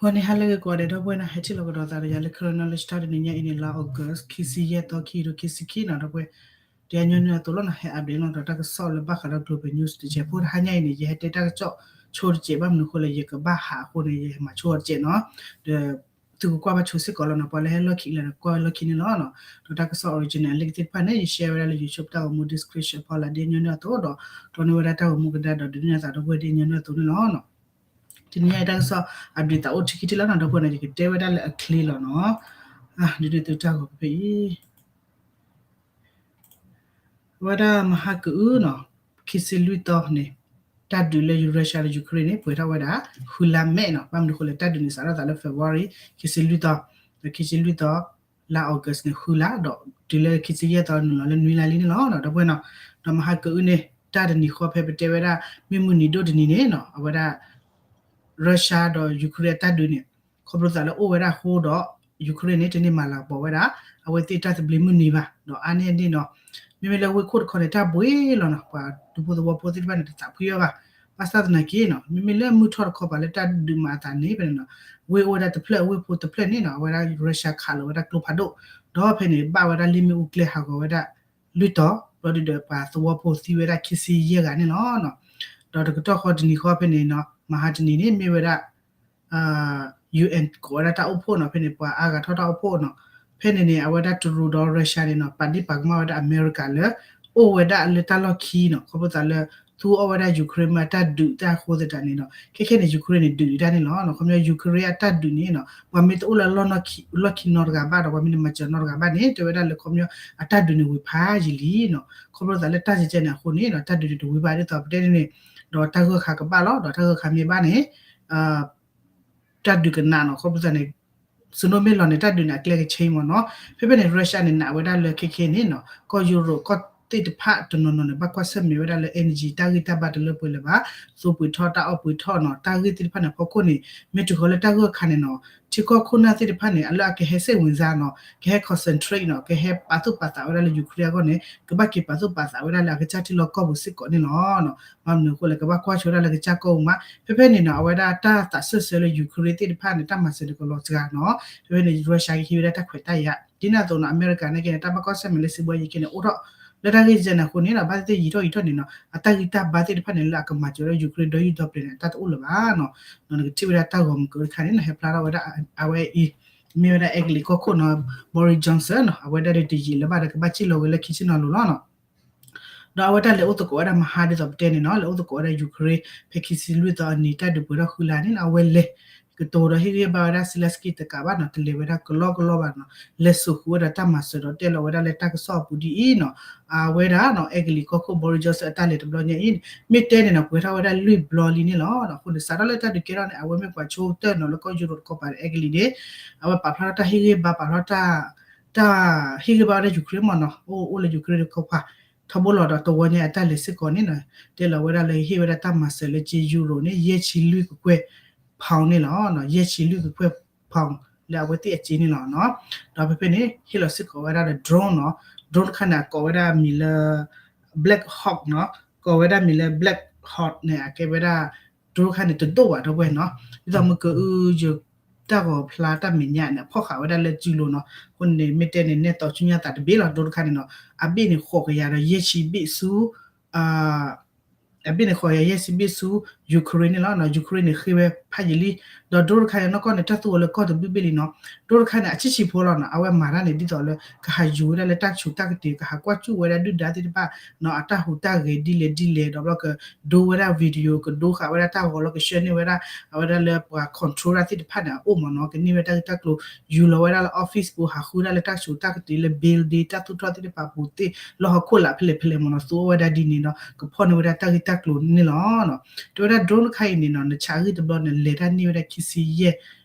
ဂီၤနံၤဟါလၢအဂ့ၤကိးဂၤဒဲး ဒီပုၢ်ဝဲၢ်နီၤ, ဟဲထံၣ်လိာ်ကဒီးသးဒီးယၤလၢ Karen Knowledge တၢ်တနံၤညါအံၤန့ၣ် လါ August ခံဆံယဲၢ်သီ ခံကထိခံဆံခံနီၤ ဒီပုၢ်ဝဲၢ်, ဒ်အညီနုၢ်အသိးလီၤနီၤ, ဟဲ update လီၤဒီးတၢ်ကစီၣ်လၢဘၣ်ဃးဒီး global news တစဲးဖိတဟါညါအံၤန့ၣ် ယဟဲတဲတၢ်ကစီၣ်ဆိတစဲး ဘၣ်မနုၤအဃိလဲၣ် ယကဘၣ်ဟးအဃိန့ၣ် ယမၤဆိအီၤတစဲးနီၤ, ဒီး သုကကွၢ်ဘၣ်ဆိစ့ၢ်ကီးလီၤနီၤ, ပှၤလၢဟဲလီၢ်ခံကလဲၤဒီးကွၢ်ဝဲလီၢ်ခံန့ၣ်လီၤနီၤ, ဒီးတၢ်ကစီၣ် original link သ့ၣ်တဖၣ်န့ၣ် ယ share ဝဲဒၣ်လၢ YouTube တၢ်ဂီၤမူ description ဖီလာ် ဒ်အညီနုၢ်အသိးဒီး ကျီန့ၢ်ဝဲဒၣ်တၢ်ဂီၤမူကဒါဒီးဒုးနဲၣ်သးဒီပုၢ်ဝဲၢ်ဒ်အညီနုၢ်အသိးန့ၣ်လီၤနီၤ. တနံၤညါအံၤတၢ်ကစီၣ် update သးအိၣ်ထံခံထံလီၤနီၤ ဒီပုၢ်ဝဲၢ်နီၤ, ယကတဲဝဲဒၣ်လၢအချ့လီၤနီၤ, ဒုးနဲၣ်သုတၢ်ဂီၤဖဲအံၤ အဝဲဒၣ်မဟါကအုနီၤ, ခံဆံလွံၢ်သီန့ၣ် တၢ်ဒုးလၢ Russia ဒီး Ukraine န့ၣ် ပှဲၤထီၣ်ဝဲဒၣ် ဃုလါမဲာ်နီၤ, ဘၣ်မနုၤအဃိလဲၣ် တၢ်ဒုးန့ၣ် စးထီၣ်သးလၢ February ခံဆံလွံၢ်သီ, ဒီးခံဆံလွံၢ်သီ လါ August န့ၣ် ဃုလါ, ဒီးတုၤလၢခံဆံယဲၢ်သီနုာ်လီၤလၢနွံလါလံန့ၣ်လီၤ ဒီပုၢ်ဝဲၢ်နီၤ, ဒီးမဟါကအုန့ၣ် တၢ်တနံၤဃီဖဲပတဲဝဲဒၣ် မ့ၢ်မုၢ်နံၤဒိၣ်တနံၤန့ၣ်နီၤ အဝဲဒၣ် Russia ဒီး Ukraine အတၢ်ဒုးန့ၣ် ခီဖျိသးလၢအိၣ်ဝဲဒၣ်အဃိဒီး Ukraine န့ၣ် တန့ၢ်မၤလၤကပီၤဝဲဒၣ် အဝဲသ့ၣ်တၢ်သဘျ့မုၢ်နံၤဘၣ်, ဒီးအါန့ၢ်န့ၣ်နီၤ, မ့မ့ၢ်လၢဝ့ၢ်ခိၣ်တခီန့ၣ် တၢ်ဘှံးလီၤနီၤ, ပှၤဒူဖိသဝီဖိသ့ၣ်တဖၣ်န့ၣ် တသးဖှံအီၤဘၣ်, ဘၣ်ဆၣ်သနာ်က့နီၤ မ့မ့ၢ်လၢမုၢ်ထီၣ်တခီပၤလၢတၢ်ဒုးမၤအသးန့ၣ်ဖဲန့ၣ်နီၤ, ဝ့ၢ်အိၣ်ဝဲဒၣ်တဖျၢၣ် ဝ့ၢ်ဖိတဖျၢၣ်န့ၣ်နီၤ အဝဲဒၣ် Russia ခးလီၤဝဲဒၣ်ကျိဖးဒိၣ်, ဒီးဖဲန့ၣ် ဘၣ်ဝဲဒၣ်လ့ၣ်မ့ၣ်အူကျဲဟးဂီၤဝဲဒၣ် လွံၢ်တီၤ, ဘျီဒုဒီးပှၤသဝီဖိသံဝဲဒၣ်ခံဆံယဲၢ်ဂၤန့ၣ်လီၤ. ဒီးတကတီၢ်ဃီတနံၤဃီဖဲန့ၣ်နီၤ မဟါတနံၤန့ၣ် မ့ၢ်ဝဲဒၣ် UN ကိးဝဲဒၣ်တၢ်အိၣ်ဖှိၣ်နီၤ, ဖဲန့ၣ် ပှၤအါဂၤထီၣ်တၢ်အိၣ်ဖှိၣ်နီၤ, ဖဲန့ၣ်န့ၣ် အဝဲဒၣ်တရူးဒီး Russia န့ၣ်နီၤ ပာ်ဒ့ၣ်ပာ်ကမၣ်ဝဲဒၣ်အမဲရကၤလၢ အိၣ်ဝဲဒၣ်လၢတၢ်လီၢ်ခံနီၤ, ခီဖျိသးလၢ သူအီၣ်ဝဲဒၣ် Ukraine မ့ၢ်အတၢ်ဒုးတၢ်အဃိသတးန့ၣ်နီၤ, ခဲခဲန့ၣ် Ukraine န့ၣ် ဒုးဒံးတၢ်န့ၣ်လီၤ. ခီပညီ Ukraine အတၢ်ဒုးန့ၣ်နီၤ ပှၤမ့ၢ်တအိၣ်လၢလီၢ်ခံနီတဂၤဘၣ်ဒီး ပှၤမ့ၢ်တမၤစၢၤနီတဂၤဘၣ်န့ၣ် တဲဝဲဒၣ်လၢခီပညီ အတၢ်ဒုးန့ၣ်ဝံၤဖးယံာ်လံနီၤ, ခီဖျိသးလၢတၢ်ကဲကဲန့ၣ်အဃိန့ၣ်နီၤ တၢ်ဒုးန့ၣ်တဝံၤဘၣ်ဒ်သိးပတဲန့ၣ်န့ၣ်, ဒီးတၢ်ဂၢၢ်ခါကဘၣ်လီၤ, ဒီးတၢ်ဂၢၢ်ခါမ့ၢ်ဘၣ်န့ၣ် တၢ်ဒုးကနးနီၤ, ခီဖျိသးန့ၣ် စနိမ့ၢ်လီၤန့ၣ် တၢ်ဒုးန့ၣ် အကျဲကဆ့မ့ၢ်နီၤ, ဖဲဖဲန့ၣ် Russia န့ၣ် နာ်ဝဲဒၣ်လၢခဲခဲန့ၣ်နီၤ ကီၢ်ယူရိး ကီၢ်သ့ၣ်တဖၣ်တနီၤနီၤန့ၣ် ဘၣ်ကွၢ်ဆၢၣ်မဲာ်ဝဲဒၣ်လၢ energy တၢ်ဂံၢ်တၢ်ဘါတလၢပှဲၤလၢၤဘၣ်, သိပှ့ၤထီၣ်တၢ်အီၣ်ပှ့ၤထီၣ်နီၤ, တၢ်ဂ့ၢ်သ့ၣ်တဖၣ်န့ၣ် ဖီခိၣ်န့ၣ် မ့ၢ်တုၤဃီၤလၢတၢ်ဂၢၢ်ခါန့ၣ်နီၤ ထံကီၢ်ခိၣ်နၢ်သ့ၣ်တဖၣ်န့ၣ် အလၢအကဟဲ စိတ်ဝင်စား နီၤ, ကဟဲ concentrate နီၤ, ကဟဲပာ်သူၣ်ပာ်သးဝဲဒၣ်လၢ Ukraine အဂီၢ်န့ၣ် ကဘၣ်က့ၤပာ်သူၣ်ပာ်သးဝဲဒၣ်လၢအကစၢ်ထံလီၢ်ကီၢ်ပူၤစ့ၢ်ကီးန့ၣ်လီၤ. ဘၣ်မနုၤအဃိလဲၣ် ကဘၣ်ကွၢ်ဆိဝဲဒၣ်လၢကစၢ်ကီၢ်ပူၤမး, ဖဲဖဲန့ၣ်နီၤ အဝဲဒၣ်တၢ်သးစၢၢ်ဆၢလၢ Ukraine သ့ၣ်တဖၣ်န့ၣ် တၢ်မၤစၢၤန့ၣ် ကလီၤစှၤနီၤ, ဖဲဖဲန့ၣ် Russia ကဟံးဝဲဒၣ်တၢ်ခွဲးတၢ်ယာ် ဒ်န့ၣ်အသိးနီၤ အမဲရကၤန့ၣ်က့န့ၣ် တၢ်ဘၣ်ကွၢ်ဆၢၣ်မဲာ်လၢစံးဘှီယံၤက့န့ၣ် အိၣ်ထီၣ်လၢတၢ်ဂ့ၢ်ကဲန့ၣ်အဃိန့ၣ်နီၤ ဘၣ်သ့ၣ်သ့ၣ်ယံာ်ထီၣ်ယံာ်ထီၣ်န့ၣ်နီၤ အတၢ်ဂံၢ်တၢ်ဘါသ့ၣ်တဖၣ်န့ၣ် လၢအကမၤစၢၤဝဲဒၣ် Ukraine ဒီယုၢ်ဒီပျဲၤန့ၣ် အတၢ်တအိၣ်လၢၤဘၣ်နီၤ, နကထံၣ်ဝဲဒၣ်တၢ်ဂီၤမုၢ်ကတခါန့ၣ်နီၤ ဟဲဖျါထီၣ်ဝဲဒၣ်အဝဲအံၤ မ့ၢ်ဝဲဒၣ်အဲကလံးကီၢ်ခိၣ်နီၤ Boris Johnson နီၤ အဝဲဒၣ်ဒီးတယံာ်လၢၤဘၣ်ဒီးကဘၣ်စံၣ်လီၤဝဲလၢခံဆ့ၣ်နီၤလိၤလီၤနီၤ ဒီးအဝဲဒၣ်လဲၤအိၣ်သကိးဝဲဒၣ်မဟါဒ်သိးပတဲန့ၣ်နီၤ လဲၤအိၣ်သကိးဝဲဒၣ် Ukraine ဖဲခံဆံလွံၢ်သီအနံၤ တၢ်ဒုးပှဲၤထီၣ်ဃုလါန့ၣ်နီၤ အဝဲလဲၤ ကတိၤဒီးဟ့ၣ်ဂံၢ်ဘါဝဲဒၣ် Zelenskyy တကးဘၣ်နီၤ တလဲၤဝဲဒၣ်ကလီကလီဘၣ်နီၤ လဲၤစိာ်ဃုာ်ဝဲဒၣ်တၢ်မၤစၢၤဒီးတဲလီၤဝဲဒၣ်လၢတၢ်ကစီၣ်အပူၤဒ်အံၤနီၤ အဝဲဒၣ်နီၤ အဲကလံးကီၢ်ခိၣ် Boris Johnson အတၢ်လဲၤတဘျီညါအံၤန့ၣ် မ့ၢ်တဲန့ၣ်နီၤ ပှဲၤထီၣ်ဝဲဒၣ်လွံၢ်ဘျီလံန့ၣ်လီၤ. အဃိန့ၣ် စးထီၣ်လၢတၢ်ဒုးကဲထီၣ်န့ၣ် အဝဲမ့ၢ်ပှၤဆိကတၢၢ်နီၤ လၢကီၢ်ယူရိးတကီၢ်ပၤဒီးအဲကလံးန့ၣ် အဝဲပာ်ဖျါထီၣ်တၢ်ဟ့ၣ်ဂံၢ်ဘါ ပာ်ဖျါထီၣ်တၢ် တၢ်ဟ့ၣ်ဂံၢ်ဘါဝဲဒၣ် Ukraine မ့ၢ်နီၤ အိၣ်အိၣ်လၢ Ukraine တကီၢ်ပၤ ထီဘိလီၤဒီးတဝီညါအတၢ်လဲၤစ့ၢ်ကီးန့ၣ်နီၤ တဲလီၤဝဲဒၣ်လၢဟ့ၣ်ဝဲဒၣ်တၢ်မၤစၢၤလၢကၠ့ယူရိးန့ၣ် ယဲၢ်ဆံလွံၢ်ကကွဲၢ် pound န့ၣ်လီၤ. ယဲၢ်ဆံလွံၢ်ကကွဲၢ် pound လၢအဝဲသ့ၣ်အကၠ့န့ၣ်လီၤနီၤ. ဒီးဖဲဖဲန့ၣ် ဟ့ၣ်လီၤစ့ၢ်ကီးဝဲဒၣ်ဒီး drone နီၤ drone တခါန့ၣ် အကိးဝဲဒၣ်မံၤလၢ Black Hawk နီၤ ကိးဝဲဒၣ်မံၤလၢ Black Hawk န့ၣ် အကဲဝဲဒၣ် drone တခါန့ၣ် တဒိၣ်ဘၣ် ဒီပုၢ်ဝဲၢ်နီၤ ဒ်သိးမုၢ်ကအုယ တၢ်ဂီၤဖျါတၢ်မဲာ်ညါန့ၣ် အဖီၣ်ဃာ်ဝဲဒၣ်လၢစုလိၤနီၤ အဃိန့ၣ် မ့ၢ်တဲန့ၣ် နဲၣ်သီဆူညါသးတဘ့ၣ်လီၤ drone တခါန့ၣ်နီၤ အဘ့ၣ်န့ၣ်ဃိးကယၤဒီးယဲၢ်ဆံဘ့ၣ်ဆူ အဘ့ၣ်န့ၣ်ဃိးကယၤယဲၢ်ဆံဘ့ၣ်ဆူ Ukraine န့ၣ်လီၤ Ukraine န့ၣ်ဃ့ဝဲဖးယံာ်လံ ဒီး drone တခါန့ၣ် နီၢ်ကီၢ်န့ၣ် တၢ်သူဝဲလၢကီၢ်တဘ့ၣ်ဘ့ၣ်လံနီၤ drone တခါန့ၣ် အဆံးဆံးဖိလီၤနီၤ အဝဲမၤတၢ်န့ၣ် ဒ်သိးလၢ ကဟးယူၤဝဲဒၣ်လၢတၢ်ဆူးတၢ်ကတ့ၤ ကဟးကွၢ်စူၣ်ဝဲဒၣ်ဒုၣ်ဒါသ့ၣ်တဖၣ်နီၤ အတၢ်ဟူးတၢ်ဂဲၤဒ်လဲၣ်ဒ်လဲၣ် ဒီးဘျီကဒိဝဲဒၣ် video ကဒိဃာ်ဝဲဒၣ်တၢ်ဂီၤလီၤ ကဆှၢန့ၢ်ဝဲဒၣ် အဝဲဒၣ်လၢပှၤ control တၢ်သ့ၣ်တဖၣ်န့ၣ် အအိၣ်မ့ၢ်နီၤ ကန့ၢ်ဝဲတၢ်ဂ့ၢ်တၢ်ကျိၤ ယူၤလီၤဝဲဒၣ်လၢ office ပူၤ ဟးဃုဒၣ်လၢတၢ်ဆူးတၢ်ကတ့ၤလၢ building တၢ်သူၣ်ထီၣ်သ့ၣ်တဖၣ်ပူၤသ့ၣ် လၢဟီၣ်ခိၣ်လာ်ဖဲလဲၣ်ဖဲလဲၣ်မ့ၢ်နီၤ သူအီၣ်ဝဲဒၣ်ဒ်န့ၣ်ဒီး ကဖီၣ်န့ၢ်ဝဲဒၣ်တၢ်ဂ့ၢ်တၢ်ကျိၤန့ၣ်လီၤ. တဲဝဲဒၣ် drone တခါအံၤန့ၣ်နီၤ နဆးဂံၢ်တဘျီန့ၣ် လဲၤတၢ်န့ၢ်ဝဲဒၣ်ခံဆံယဲၢ်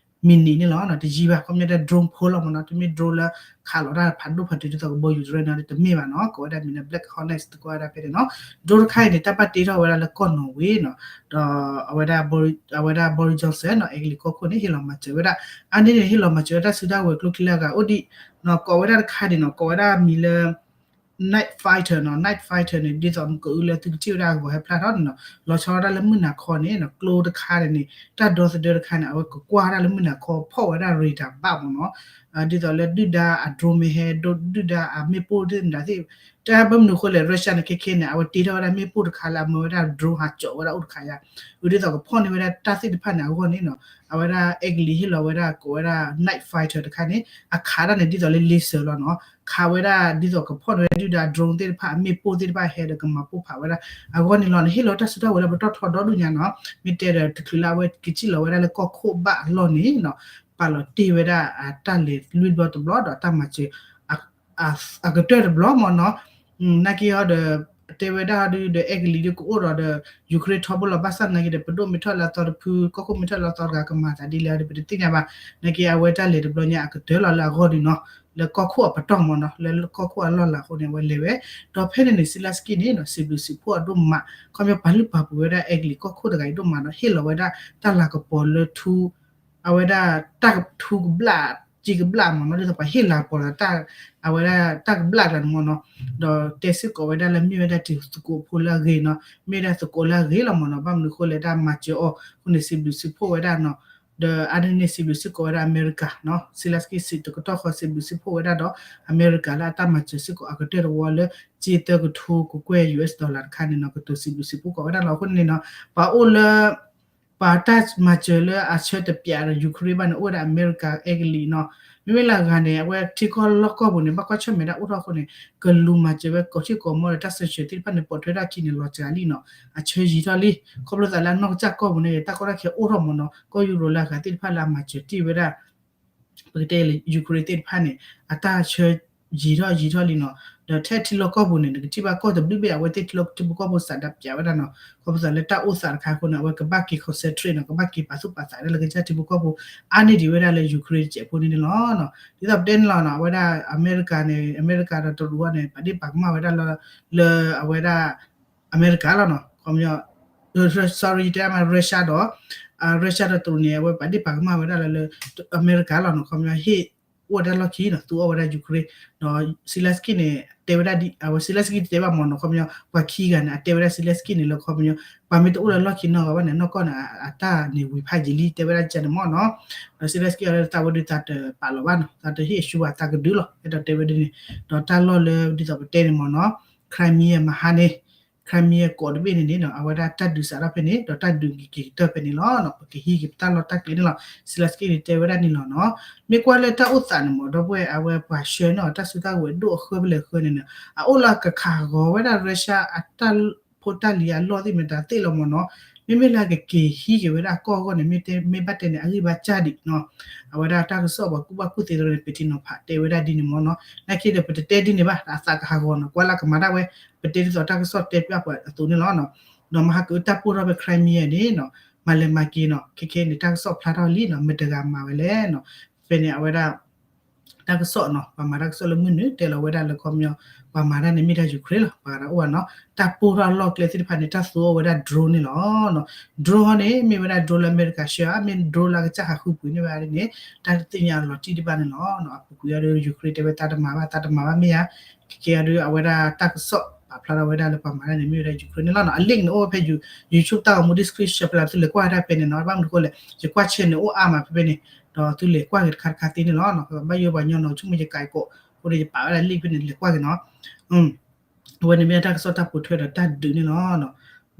minute န့ၣ်လီၤ တယံာ်ဘၣ် ခီပညီဒၣ် drone ဖိလီၤမ့ၢ်နီၤ တမ့ၢ် drone လၢခးလီၤတၢ်ဖးဒိၣ်ဖးထီဒ်သိးကဘီယူၤတရၢနီၤ တမ့ၢ်ဘၣ်နီၤ ကိးဝဲဒၣ်မံၤလၢ Black Hornet သကိးဝဲဒၣ်ဖဲန့ၣ်နီၤ drone တခါအံၤန့ၣ် တၢ်ဘၣ်တ့ထီၣ်ဝဲဒၣ်လၢကီၢ်နီၣ်ဝ့နီၤ ဒီးအဝဲဒၣ် အဝဲဒၣ် Boris Johnson နီၤ အဲကလံးကီၢ်ခိၣ်န့ၣ် ဟ့ၣ်လီၤမၤစၢၤဝဲဒၣ် အါန့ၢ်န့ၣ် ဟ့ၣ်လီၤမၤစၢၤဝဲဒၣ်ဆူဒၣ်ဝဲၤကျိၤခံလၢအဂၤအိၣ်ဒံးနီၤ ကိးဝဲဒၣ်တခါန့ၣ်နီၤ ကိးဝဲဒၣ်မံၤလၢ night fighter နီၤ, night fighter န့ၣ် ဒ်သိးမ့ၢ်ကအုလၢသုကထံၣ်ဝဲဒၣ်အဂီၤဟဲဖျါထီၣ်န့ၣ်နီၤ, လီၤဆီဒၣ်တၢ်လၢမုၢ်နၤခီန့ၣ်နီၤ, ကျိတခါန့ၣ်န့ၣ် တၢ်ဒီသဒၢတခါန့ၣ် အဝဲကကွၢ်တၢ်လၢမုၢ်နၤခီ ဖီၣ်ဝဲဒၣ် radar ဘၣ်မ့ၢ်နီၤ, ဒ်သိးလၢဒုၣ်ဒါအ drone မ့ၢ်ဟဲ ဒုၣ်ဒါအမ့ၣ်ပိၢ်သ့ၣ်မတၤသ့ၣ်, တၢ်ဘၣ်မနုၤအဃိလဲၣ် Russia န့ၣ် ခဲခဲန့ၣ် အဝဲတ့ထီၣ်ဝဲဒၣ်မ့ၣ်ပိၢ်တခါလၢအမၢဝဲဒၣ် drone ဟးကၠီးဝဲဒၣ်အိၣ်တခါယါ, အဒ်သိးကဖီၣ်န့ၢ်ဝဲဒၣ်တၢ်သ့ၣ်တဖၣ်န့ၣ်အဂီၢ်န့ၣ်နီၤ, အဝဲဒၣ်အဲကလံးဟ့ၣ်လီၤဝဲဒၣ်ကိးဝဲဒၣ် night fighter တခါန့ၣ် အခးတၢ်န့ၣ်ဒ်သိးလၢ laser လီၤနီၤ, ခးဝဲဒၣ်ဒ်သိးကဖီၣ်န့ၢ်ဝဲဒၣ်ဒုၣ်ဒါ drone သ့ၣ်တဖၣ်အမ့ၣ်ပိၢ်သ့ၣ်တဖၣ်ဟဲဒီးကမၤပိၢ်ဖးဝဲဒၣ်အဂီၢ်န့ၣ်လီၤ. န့ၣ်ဟ့ၣ်လီၤတၢ်စုတၢ်ဝဲၤလၢပတီၢ်ထီဒီဒူၣ်ညါနီၤ, မ့ၢ်တဲဒီးတချုးလၢအဝဲကစံၣ်လီၤဝဲဒၣ်လၢကီၢ်ခိၣ်ဘၣ်အလီၢ်န့ၣ်နီၤ, ပာ်လီၤတ့ၢ်ဝဲဒၣ်အတၢ်လဲၤလွံၢ်ဘျီတဘျီဒီးတၢ်မၤစၢၤ အကတၢၢ်တဘျီမ့ၢ်နီၤ, နာ်က့ဟီဒီး တဲဝဲဒၣ်ဟီဒုးဒီးအဲကလံးဒုးကအိၣ်ဒီးဒီး Ukraine ထီဘိလီၤ, ဘၣ်ဆၣ်နာ်က့ဒီး ပဒိၣ်မ့ၢ်ထီၣ်လၢအသီတဖု ကီၢ်ခိၣ်မ့ၢ်ထီၣ်လၢအသီတဂၤကမၤသးဒ်လဲၣ်ဟီဒီး ပတသ့ၣ်ညါဘၣ်, နာ်က့အဝဲတၢ်လဲၤတဘျီညါအကတၢၢ်လီၤလၢအဂီၢ်ဒုးနီၤ, လၢကီၢ်ခိၣ်အပတီၢ်မ့ၢ်နီၤ, လၢကီၢ်ခိၣ်အလီၢ်လၤအဃိန့ၣ် အဝဲလဲၤဝဲ, ဒီးဖဲန့ၣ်န့ၣ် Zelenskyy န့ၣ်နီၤ စံးဘျုးစံးဖှိၣ်အဒိၣ်မး, ခီပညီပာ်လုၢ်ပာ်ပှ့ၤဝဲဒၣ်အဲကလံးကီၢ်ခိၣ်တဂၤအံၤဒိၣ်မးနီၤ, ဟ့ၣ်လီၤဝဲဒၣ်တၢ်လၤကပီၤလၢထူ အဝဲဒၣ် တၢ်ထူကဘျၣ် က့ကဘျၣ်မ့ၢ်နီၤ, ဒ်သိးပှၤဟ့ၣ်လၤကပီၤလီၤ အဝဲဒၣ်တၢ်ကဘျၣ်ကျါန့ၣ်မ့ၢ်နီၤ, ဒီးတဲစ့ၢ်ကီးဝဲဒၣ်လၢမ့ၢ်ဝဲဒၣ်တံၤသကိးဖိလၢအဂ့ၤနီၤ, မ့ၢ်ဝဲဒၣ်သကိးလၢအဂ့ၤလီၤမ့ၢ်နီၤ, ဘၣ်မနုၤအဃိလဲၣ် တၢ်မၤစၢၤအီၤအဃိန့ၣ် စံးဘျုးစံးဖှိၣ်ဝဲဒၣ်နီၤ, ဒီးအါန့ၢ်န့ၣ် စံးဘျုးစ့ၢ်ကီးဝဲဒၣ်အမဲရကၤနီၤ, Zelenskyy စံးတကတီၢ်ဃီ စံးဘျုးစံးဖှိၣ်ဝဲဒၣ်ဒီး အမဲရကၤလၢအတၢ်မၤစၢၤစ့ၢ်ကီးအကတၢၢ်တဝီလၢ က့သၢကထိကကွဲၢ် US dollar တခါန့ၣ်နီၤ, ကတိၤစံးဘျုးစံးဖှိၣ်ကီးဝဲဒၣ်လီၤ. အဃိန့ၣ်နီၤ ပှၤအိၣ်လၢ ပှၤတၢ်မၤစၢၤလၢအဆၢတပျးဒီး Ukraine ဘၣ်န့ၣ် အိၣ်ဝဲဒၣ်အမဲရကၤအဲကလံးနီၤ, မ့မ့ၢ်လၢအဂၤန့ၣ် အဝဲထံကီၢ်လီၢ်ကီၢ်ပူၤန့ၣ် ဘၣ်ကွၢ်ဆၢၣ်မဲာ်ဒၣ်အိၣ်ထီၣ်အဃိန့ၣ် ကလူၤမၤစၢၤဝဲကိးထံၣ်ကိးမီဒီး တၢ်စၢဆၢသ့ၣ်တဖၣ်န့ၣ် ပိာ်ထွဲထီၣ်ခံန့ၣ် လီၤစှၤလံနီၤ, အဆၢယံၤထီၣ်လံ, ခီဖျိသးလၢအနီၢ်ကစၢ်ကီၢ်ပူၤန့ၣ် တၢ်ကီတၢ်ခဲအိၣ်ထီၣ်မ့ၢ်နီၤ, ကီၢ်ယူရိၤလၢအဂၤသ့ၣ်တဖၣ်လၢအမၤစၢၤတ့ၢ်ဝဲဒၣ် ပကတဲလၢ Ukraine သ့ၣ်တဖၣ်န့ၣ် အတၢ်ဆၢယံၤထီၣ်ယံၤထီၣ်လံနီၤ, ဒီးထဲထံလီၢ်ကီၢ်ပူၤန့ၣ် နကထံၣ်ဘၣ်ကီၢ်တဘျုးဘ့ၣ် အဝဲသ့ၣ်ထံလီၢ်ထံဖိကီၢ်ဖိစးဒးပျးဝဲဒၣ်နီၤ, ခီဖျိသးလၢတၢ်အိၣ်သးတခါအဃိန့ၣ် အဝဲကဘၣ်က့ၤ concentrate နီၤ, ကဘၣ်က့ၤပာ်သူၣ်ပာ်သးဝဲဒၣ်လၢကစၢ်ထံဖိကီၢ်ဖိ အါန့ၢ်ဒံးဝဲဒၣ်လၢ Ukraine တစဲးဖိန့ၣ်န့ၣ်လီၤ. ဒ်သိးပတဲန့ၣ်လီၤနီၤ, အဝဲဒၣ်အမဲရကၤန့ၣ် အမဲရကၤဒီးတရူးန့ၣ် ပာ်ဒ့ၣ်ပာ်ကမၣ်ဝဲဒၣ်လၢ လၢအဝဲဒၣ် အမဲရကၤလီၤနီၤ, ခီပညီ sorry တဲမး Russia ဒီး Russia ဒီးတရူးန့ၣ် အဝဲပာ်ဒ့ၣ်ပာ်ကမၣ်ဝဲဒၣ်လၢ လၢအမဲရကၤလီၤနီၤ, ခီပညီဟ့ၣ်အိၣ်ဝဲဒၣ်လီၢ်ခံနီၤ, သူအီၣ်ဝဲဒၣ် Ukraine ဒီး Zelenskyy န့ၣ် တဲဝဲဒၣ်ဒ် အဝဲ Zelenskyy တတဲဘၣ်မ့ၢ်နီၤ, ခီပညီ ပှၤခံဂၤန့ၣ် အတဲဝဲဒၣ် Zelenskyy န့ၣ်လၢခီပညီ ပှၤမ့ၢ်တအိၣ်လၢလီၢ်ခံနီတဂၤဘၣ်န့ၣ် နီၢ်ကီၢ်န့ၣ် အတၢ်န့ၣ်ဝံၤဖးယံာ်လံ တဲဝဲဒၣ်ကန့ၣ်မ့ၢ်နီၤ, ဒီး Zelenskyy အီၤလၢသးဝဲဒုးသးတပာ်လီၤဘၣ်နီၤ, သးတဟ့ၣ်အရှုံးဘၣ် သးကဒုးလီၤ အဲၣ်ဒိးတဲဝဲဒ်န့ၣ်, ဒီးတၢ်လီၢ်လၢဒ်သိးပတဲန့ၣ်မ့ၢ်နီၤ Crimea မဟါန့ၣ် Crimea ကိးတဘ့ၣ်န့ၣ်န့ၣ်နီၤ အဝဲဒၣ်တၢ်ဒုးစးထီၣ်ဖဲန့ၣ် ဒီးတၢ်ဒုးက့ၤက့ၤကတၢၢ်ဖဲန့ၣ်လီၤ. ပကဟံးက့ၤပတၢ်လီၢ်တၢ်ကျဲန့ၣ်လီၤ. Zelenskyy န့ၣ်တဲဝဲဒၣ်န့ၣ်လီၤနီၤ. မ့ၢ်ကွၢ်လၢတၢ်အိၣ်သးန့ၣ်မ့ၢ် ဒီပုၢ်ဝဲၢ် အဝဲပှၤဆှၢန့ၢ်အီၤ တၢ်စုတၢ်ဝဲၤဒိၣ်အဃၢဖဲလဲၣ်ဃၢန့ၣ်န့ၣ် အအိၣ်လၢအကခးဂီၤဝဲဒၣ် Russia အတၢ်ဖိတၢ်လံၤအလီၢ်သ့ၣ်မတၤသ့ၣ်လီၤမ့ၢ်နီၤ. မ့မ့ၢ်လၢအကက့ၤဟံးက့ၤဝဲဒၣ်အကီၢ်အဂီၢ်န့ၣ် မ့ၢ်တဲ မ့ၢ်ဘၣ်တဲန့ၣ် အဂံၢ်ဘါစၢ်ဒံးနီၤ. အဝဲဒၣ်တၢ်ကစီၣ်ပှၤကူၣ်ဘၣ်ကူၣ်သ့လီၤန့ၣ် ပထံနီၤဖးတဲဝဲဒၣ်ဒ်န့ၣ်မ့ၢ်နီၤ. နာ်က့ဒီး ပတတဲဒ်န့ၣ်ဘၣ် အသးကဟးဂီၤနီၤ. ကွၢ်လၢကမၤဒၣ်ဝဲ ပတဲဒ်သိးတၢ်ကစီၣ်တဲပျၢ်ပှၤအသိးန့ၣ်လီၤ. ဒီးမဟါကအုတၢ်ပိၢ်ထီၣ်ဖဲ Crimea န့ၣ်နီၤ မၤလဲၤမၤက့ၤနီၤ ခဲခဲန့ၣ် တၢ်ကစီၣ်ဖျါထီၣ်လံနီၤ မတၤတဂၤမၤဝဲလဲၣ်နီၤ. ဖဲန့ၣ် အဝဲဒၣ် တၢ်ကစီၣ်နီၤ ပှၤမၤတၢ်ကစီၣ်လၢမုၢ်နုာ် တဲလီၤဝဲဒၣ်လၢခီပညီ ပှၤမၤတၢ်န့ၣ်မ့ၢ်ဒၣ် Ukraine လီၤ ပှၤဂၤတအိၣ်ဘၣ်နီၤ. တၢ်ပိၢ်ထီၣ်အလီၢ်ကျဲသ့ၣ်တဖၣ်န့ၣ် တၢ်သူအီၤဝဲဒၣ် drone န့ၣ်လီၤ. drone န့ၣ် မ့ၢ်ဝဲဒၣ် drone လၢအမဲရကၤဆှၢဧါ မ့ၢ် drone လၢအကစၢ်ဟးဃုပှ့ၤန့ၢ်ဘၣ်န့ၣ် တၢ်တသ့ၣ်ညါလီၤတံၢ်ဒံးဘၣ်န့ၣ်လီၤ. အပူၤကွံာ်အီၤဒီး Ukraine တဲဝဲသးတမၤဘၣ် သးတမၤဘၣ်မ့ၢ်ဧါ. ခဲကဲအီၤဒီး အဝဲဒၣ်တၢ်ကစီၣ်ပာ်ဖျါထီၣ်ဝဲဒၣ်လၢပှၤမၤတၢ်န့ၣ် မ့ၢ်ဝဲဒၣ် Ukraine န့ၣ်လီၤ. အ link န့ၣ် အိၣ်ဝဲဖဲ YouTube တၢ်ဂီၤမူ description ဖဲလၢသုလဲၤကွၢ်ဝဲဒၣ်ဖဲန့ၣ်နီၤ. ဘၣ်မနုၤအဃိလဲၣ် ယကွၢ် channel အိၣ်အါမးဖဲဖဲန့ၣ် ဒီးသုလဲၤကွၢ်က့ၤတခါတခါသ့န့ၣ်လီၤ. ဘၣ်ယိၣ်ပှၤညီနီၤ ဆိကမိၣ်ယကးကိး အဃိန့ၣ် ယပာ်ဝဲဒၣ် link ဖဲန့ၣ် လဲၤကွၢ်က့ၤနီၤ. အဝဲန့ၣ်မ့ၢ်တၢ်ကစီၣ်တၢ်ပိာ်ထွဲဒီးတၢ်ဒုးန့ၣ်လီၤ.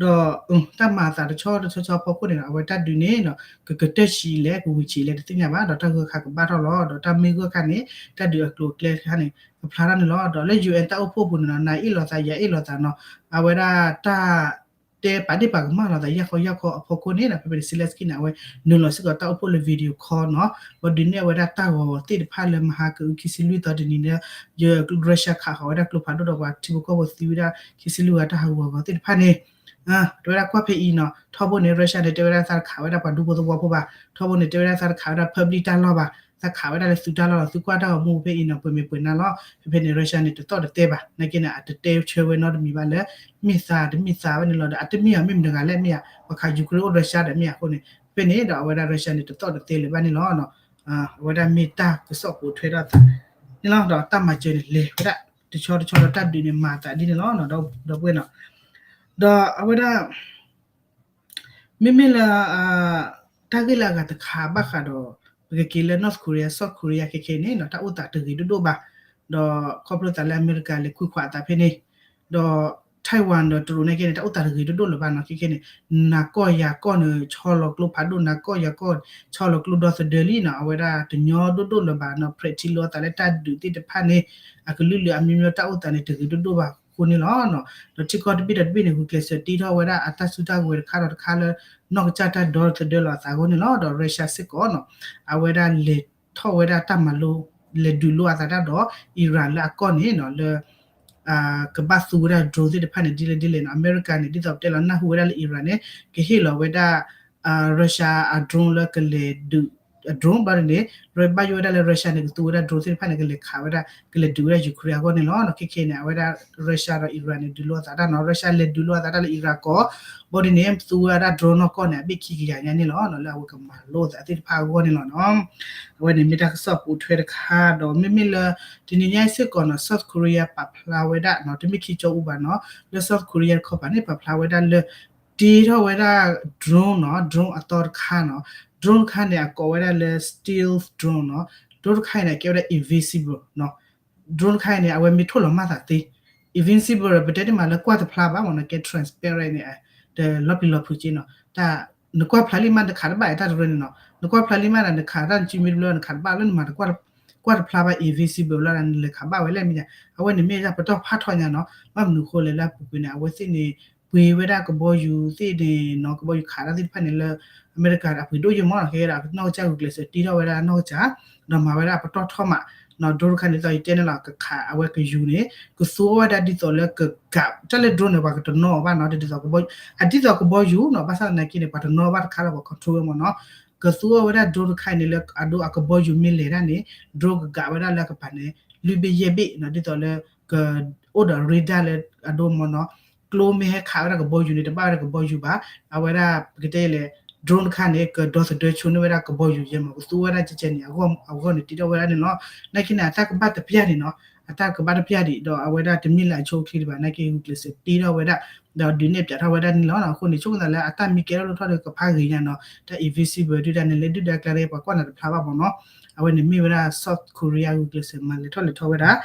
ဒီး တၢ်မၤအသးတဆီတဆီဆီဖီခိၣ်န့ၣ်ဒီး အဝဲတၢ်ဒုးန့ၣ် ကကတၢၢ်ဆံးလဲၣ် ကဝံၤဆံးလဲၣ် တသ့ၣ်ညါဘၣ် ဒီးတၢ်ဂၢၢ်ခါကဘၣ်ထီၣ်လီၤ. ဒီးတၢ်မ့ၢ်ဂၢၢ်ခါန့ၣ် တၢ်ဒုးအကျိၤအကျဲတခါန့ၣ် ကဖျါထီၣ်န့ၣ်လီၤ. ဒီးလၢ UN တၢ်အိၣ်ဖှိၣ်ပူၤန့ၣ်ဒီး နၤအ့ၣ်လိာ်သး ယၤအ့ၣ်လိာ်သးနီၤ အဝဲဒၣ်တၢ် တဲပာ်ဒ့ၣ်ပာ်ကမၣ်လိာ်သးယၢ်ဃီယၢ်ဃီအဖီခိၣ်န့ၣ်ဒီး ဖဲဖဲန့ၣ် Zelenskyy န့ၣ် အဝဲနုာ်လီၤစ့ၢ်ကီးတၢ်အိၣ်ဖှိၣ်လၢ video call နီၤ ပဒုးနဲၣ်ဝဲဒၣ်တၢ်ဂီၤသ့ၣ်တဖၣ်လၢမဟါကအုခံဆံလွံၢ်သီတနံၤန့ၣ် ယ Russia ခးဃီၤဝဲဒၣ်ကျိဖးဒိၣ်ဒီးပှၤထံဖိကီၢ်ဖိသံဝဲဒၣ်ခံဆံလွံၢ်ဂၤတၢ်ဟးဂူာ်ဟးဂီၤသ့ၣ်တဖၣ်န့ၣ် တဲဝဲဒၣ်ကွၢ်ဖဲအံၤနီၤ ထီဘိန့ၣ် Russia န့ၣ် တဲဝဲဒၣ်သးတခးဝဲဒၣ်ပှၤဒူဖိသဝီဖိဘၣ် ထီဘိန့ၣ် တဲဝဲဒၣ်သးတခးဝဲဒၣ် public တၢ်လီၢ်ဘၣ် သးခးဝဲဒၣ်လၢသုတၢ်လီၢ်လီၤ သုကွၢ်တၢ်ဂီၤမူဖဲအံၤနီၤ ပှဲၤမ့ၢ်ပှဲၤနါလီၤ ဖဲဖဲန့ၣ် Russia န့ၣ် တသီၣ်တသဲဘၣ် နာ်က့န့ၣ် အတတဲဆၢဝဲနီတမံၤဘၣ်လၢ မ့ၢ်သးတမ့ၢ်သးဝဲန့ၣ်လီၤ ဒီးအတမ့ၢ်အီၤမ့ၢ်မတၤတဂၤလဲၣ် မ့ၢ်ဧါ ပှၤခး Ukraine အိၣ် Russia ဒီးမ့ၢ်ဧါအဃိန့ၣ် ဖဲန့ၣ်ဒီးအဝဲဒၣ် Russia န့ၣ် တသီၣ်တသဲလၢၤဘၣ်န့ၣ်လီၤ. အဝဲဒၣ်မ့ၢ်တၢ်ကစီၣ်ပိာ်ထွဲထီၣ်သးန့ၣ်လီၤ ဒီးတၢ်မၤစၢၤန့ၣ် လဲၤဝဲဒၣ် တဆီတဆီဒီးတၢ်ဒုးန့ၣ် မၤအသးဒ်န့ၣ်လီၤ ဒီပုၢ်ဝဲၢ်နီၤ. ဒီးအဝဲဒၣ် မ့မ့ၢ်လၢ တၢ်ဂ့ၢ်လၢအဂၤတခါဘၣ်ဃးဒီး ပကက့ၤလၢ North Korea South Korea ခဲခဲန့ၣ်နီၤ တၢ်အိၣ်သးတဂ့ၤဒိၣ်ဒိၣ်ဘၣ်, ဒီးခီဖျိသးလၢအမဲရကၤလဲၤကွံာ်ခွးအသးဖဲန့ၣ်, ဒီး Taiwan ဒီးတရူးန့ၣ်က့န့ၣ် တၢ်အိၣ်သးတဂ့ၤဒိၣ်ဒိၣ်လၢၤဘၣ်နီၤ ခဲခဲန့ၣ်, နၤကီၢ်ယၤကီၢ်န့ၣ် ဆီလီၤကျိဖးဒိၣ် နၤကီၢ်ယၤကီၢ် ဆီလီၤကျိဒီသဒၢလံနီၤ အဝဲဒၣ်တညီဒိၣ်ဒိၣ်လၢၤဘၣ်နီၤ ပြဲးထံလီၤအသးလၢတၢ်ဒုးသ့ၣ်တဖၣ်န့ၣ် အကလုာ်လုာ်အမျိုးမျိုးတၢ်အိၣ်သးန့ၣ် တဂ့ၤဒိၣ်ဒိၣ်ဘၣ်အဃိန့ၣ်လီၤ. ဒီးထံကီၢ်တဘ့ၣ်ဒီးတဘ့ၣ်န့ၣ် ဂုာ်ကျဲးစၢးတ့ထီၣ်ဝဲဒၣ်အတၢ်စုတၢ်ကဝဲၤတခါဒီးတခါလၢ နီၢ်ကစၢ်တၢ်ဒီသဒၢလီၤအသးအဃိန့ၣ်လီၤ. ဒီး Russia စ့ၢ်ကီးနီၤ အဝဲဒၣ်လဲၤထီၣ်ဝဲဒၣ်တၢ်မၤလိ လဲၤဒုးလိအသးတၢ်ဒီး Iran လၢအကီၢ်န့ၣ်နီၤ လၢ ကဘၣ်သူဝဲဒၣ် drone သ့ၣ်တဖၣ်န့ၣ် ဒ်လဲၣ်ဒ်လဲၣ်နီၤ အမဲရကၤန့ၣ် ဒ်သိးပတဲလီၤနၢ်ဟူဝဲဒၣ်လၢ Iran န့ၣ် ကဟ့ၣ်လီၤဝဲဒၣ် Russia အ drone လၢကလဲၤဒုး drone ဘျီန့ၣ် ဘၣ်ယိၣ်ဝဲဒၣ်လၢ Russia န့ၣ် ကသူဝဲဒၣ် drone သ့ၣ်တဖၣ်န့ၣ် ကလဲၤခးဝဲဒၣ် ကလဲၤဒုးဝဲဒၣ် Ukraine အဂီၢ်န့ၣ်လီၤ. ခဲခဲန့ၣ် အဝဲဒၣ် Russia ဒီး Iran န့ၣ် ဒုးလိအသးတၢ်နီၤ Russia လဲၤဒုးလိအသးတၢ်လၢ Iran ကီၢ် ဘျီဒ်န့ၣ် သူဝဲဒၣ် drone နီၢ်ကီၢ်န့ၣ် အဘ့ၣ်ခံကယၤညါန့ၣ်လီၤ လၢအဝဲကမၤလိအသးသ့ၣ်တဖၣ်အဂီၢ်န့ၣ်လီၤနီၤ. အဝဲန့ၣ်မ့ၢ်တၢ်ကစီၣ်ပိာ်ထွဲတခါဒီး မ့မ့ၢ်လၢ တနံၤညါအံၤစ့ၢ်ကီးနီၤ South Korea ပာ်ဖျါဝဲဒၣ်နီၤ တမ့ၢ်ခံကၠီအူဘၣ်နီၤ လၢ South Korea တခီပၤန့ၣ် ပာ်ဖျါဝဲဒၣ်လၢ တ့ထီၣ်ဝဲဒၣ် drone နီၤ drone အသီတခါနီၤ drone တခါန့ၣ် အကိးဝဲဒၣ်လၢ stealth drone နီၤ drone တခါအံၤန့ၣ် အကဲဝဲဒၣ် invisible နီၤ drone တခါအံၤန့ၣ် အဝဲမ့ၢ်ထိၣ်လီၤမၢ်သးသ့ invisible ပတဲတ့ၢ်မးလၢကွၢ်တဖျါဘၣ်မ့ၢ်နီၤ ကဲ transparent န့ၣ် တလီၤပျံၤလီၤဖုးက့နီၤ တၢ် နကွၢ်ဖျါလံမး နခးတဘၣ်တၢ်တရၢန့ၣ်နီၤ နကွၢ်ဖျါလံမးဒီး နခးတၢ်နစုမ့ၢ်တဘျီ နခးတဘၣ်လၢနမၤတကွၢ်တဖျါဘၣ် invisible လီၤ နလဲၤခးဘၣ်ဝဲလဲၣ်မ့ၢ်ညါ အဝဲန့ၣ်မ့ၢ်ဒၣ်ပတီၢ်ဖးထီညါနီၤ ဘၣ်မနုၤဃိလဲၣ်လၢအပူၤကွံာ်န့ၣ် အဝဲသ့ၣ်န့ၣ် ပှ့ၤဝဲဒၣ်ကဘီယူၤသ့ၣ်န့ၣ်နီၤ ကဘီယူၤခးတၢ်သ့ၣ်တဖၣ်န့ၣ်လၢ အမဲရကၤအပှ့ၤဒိၣ်ယိာ်မးနီၤ ကဲဒၣ်နီၢ်ကစၢ်ဂုာ်ကျဲးစၢးတ့ထီၣ်ဝဲဒၣ်နီၢ်ကစၢ် ဒီးမၤဝဲဒၣ်ပတီၢ်ထီမး နီၤ drone တခါန့ၣ် ဒ်သိးယတဲန့ၣ်လီၤ ကခးအဝဲကယူၤန့ၣ် ကသူအီၤဝဲဒၣ်ဒ်သိးလၢကကး တၢ်လၢ drone န့ၣ် ပှၤကတနီၤအီၤဘၣ်နီၤ ဒ်သိးကဘီ အဒ်သိးကဘီယူၤနီၤ ဘၣ်ဆၣ်သနာ်က့န့ၣ် ပှၤတနီၤအီၤဘၣ်တခါလၢပှၤ control ဝဲမ့ၢ်နီၤ ကသူအီၤဝဲဒၣ် drone တခါအံၤန့ၣ်လၢအဒိအကဘီယူၤမ့ၢ်လဲၤဒၣ်န့ၣ် drone ကကးဝဲဒၣ်လၢအကပၤန့ၣ် လွံၢ်ဘ့ၣ်ယဲၢ်ဘ့ၣ်နီၤ ဒ်သိးလၢ ကအိၣ်ဒီး radar လၢအဒိမ့ၢ်နီၤ ကျိမ့ၢ်ဟဲခးဝဲဒၣ်ကဘီယူၤန့ၣ် တဘၣ်ဝဲဒၣ်ကဘီယူၤဘၣ် အဝဲဒၣ်ပကတဲလဲၣ် drone တခါန့ၣ် ကဒီသဒၢဆိန့ၢ်ဝဲဒၣ်ကဘီယူၤယဲမ့ၢ် ကသူဝဲဒၣ်ကဲကဲန့ၣ် အဂီၢ်န့ၣ် တ့ထီၣ်ဝဲဒၣ်န့ၣ်လီၤ. နာ်က့န့ၣ် အတၢ်ကဘၣ်တပျၢ်န့ၣ်နီၤ အတၢ်ကဘၣ်တပျၢ်ဒံး ဒီးအဝဲဒၣ်တမ့ၢ်လၢအဆိအချ့ဒံးဘၣ် နာ်က့ဂုာ်ကျဲးစၢးတ့ထီၣ်ဝဲဒၣ် ဒီးဒုးနဲၣ်ပၠးထီၣ်ဝဲဒၣ်န့ၣ်လီၤ. အဃိန့ၣ် ဆိကမိၣ်သးလၢအတၢ်မံကဲထီၣ်လိၣ်ထီၣ်ဒီးကဖးဂ့ၤညါနီၤ တၢ် invisible ဒုၣ်ဒါန့ၣ် လၢဒုၣ်ဒါကျါဒီးပှၤကွၢ်နၤတဖျါဘၣ်မ့ၢ်နီၤ အဝဲန့ၣ်မ့ၢ်ဝဲဒၣ် South Korea ဂုာ်ကျဲးစၢးမၤလဲၤထီၣ်လဲၤထီဝဲဒၣ်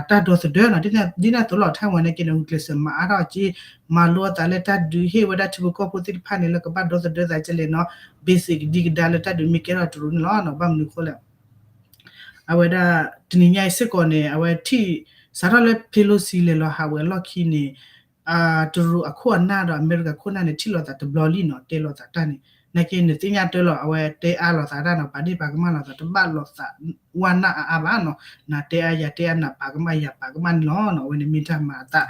တၢ်ဒီသဒၢနီၤ ဒ်န့ၣ်အသိးလီၤ Taiwan နာ်က့န့ၣ် ဂုာ်ကျဲးစၢးမၤအါထီၣ်အက့ မၤလိအသးလၢတၢ်ဒုးဟ့ၣ်ဝဲဒၣ်ထံဖိကီၢ်ဖိသ့ၣ်တဖၣ်န့ၣ် လၢကဘၣ်ဒီသဒၢသးကလဲၣ်နီၤ basic ကဒံကဒါလၢတၢ်ဒုးမ့ၢ်ကဲထီၣ်တရူးန့ၣ်လီၤ. ဘၣ်မနုၤအဃိလဲၣ် အဝဲဒၣ် တနံၤညါအံၤစ့ၢ်ကီးန့ၣ် အဝဲထံၣ် စးထီၣ်လၢ Pelosi လဲၤလီၤဟးဝဲအလီၢ်ခံန့ၣ် တရူးအခိၣ်အနၢ်ဒီးအမဲရကၤခိၣ်နၢ်န့ၣ် ထံၣ်လိာ်သးတဘျီလံနီၤ တဲလိာ်သးတၢ်န့ၣ် နာ်က့နသ့ၣ်ညါတၢ်လီၤ အဝဲတဲအါလိာ်သးတၢ်နီၤ ပာ်ဒ့ၣ်ပာ်ကမၣ်လိာ်သး တဘၣ်လိာ်သးဝါနၢ်အါအါဘၣ်နီၤ နၤတဲအါယၤတဲအါ နၤပာ်ကမၣ်ယၤပာ်ကမၣ်န့ၣ်လီၤ. အဝဲန့ၣ်မ့ၢ်တၢ်မၤအသး